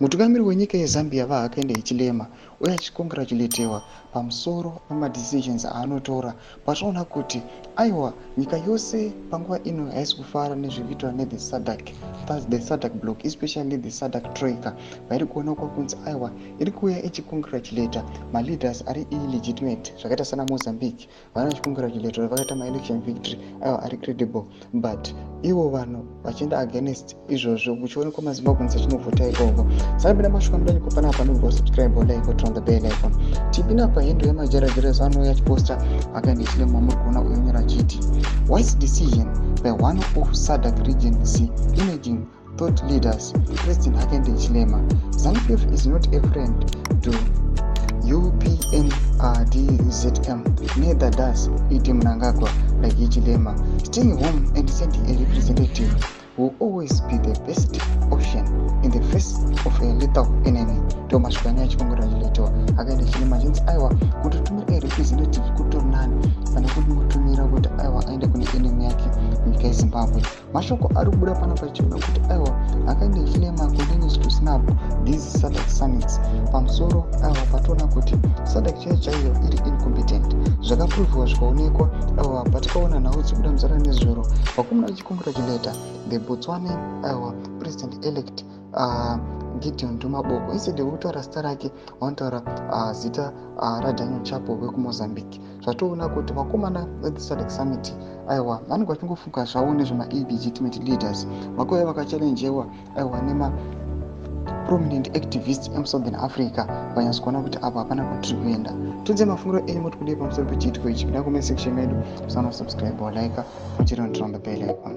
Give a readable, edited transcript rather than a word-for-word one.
Mutungamiri wenyika yeZambia, VaHakainde Hichilema, uye achicongratulatewa pamusoro pemadecisions aanotora, patinoona kuti aiwa, nyika yose panguva ino haisi kufara nezviri kuitwa nethe SADC, the SADC bloc, especially the SADC troika, vairi kuonekwa kunzi aiwa, iri kuuya ichicongratulata maleaders ari illegitimate, zvakaita sana Mozambique. Vana vachicongratulata vakaita maelection victory, aiwa, ari credible, but ivo vanhu vachienda against izvozvo, kuchionekwa maZimbabweans achinovhota ikoko. Sakapinda mashuka mudanyiko panapa, panobva subscribe, like, turn on the bell icon. Tipinda pahandle yemajarajara anouya achiposta Hakainde Hichilema. Muri kuona uyo nyora achiti, "Wise decision by one of SADC region's emerging thought leaders, President Hakainde Hichilema. ZANU-PF is not a friend to UPNDZM, neither does ED Mnangagwa like Hichilema. Staying home and sending a representative will always be the best option in the face of a lethal enemy." Ndo masvika ane achicongratulatewa Hakainde Hichilema, achinzi aiwa, kutotumira a representative kutori nani pane kumutumira kuti aiwa, aende kune enemy yake munyika yeZimbabwe. Mashoko ari kubuda panapa achiona kuti aiwa, Hakainde Hichilema continues to snub these SADC summits pamusoro aiwa, patoona kuti SADC chaiyo chaiyo iri incompetent. Zvakaprovhiwa, zvikaonekwa aiwa, patikaona nhau dzikuda muzara nezuro, vakomana vachicongratulata the Botswanan aiwa, president elect Gideon Duma Boko. Instead yekutaura zita rake, vanotaura zita raDaniel Chapo wekuMozambique. Zvatoona kuti vakomana vethe SADC summit aiwa, vanenge vachingofunga zvavo nezvemaillegitimate leaders. Vakauya vakachallengewa aiwa, nema prominent activist emuSouthern Africa. Vanyatso kuona kuti apa hapana kwatiri kuenda. Tudze mafungiro enyu, moti kudii pamusoro pechiitiko ichi? Kuda comment section medu. Usana subscribe, walike, pochiri on the bell icon.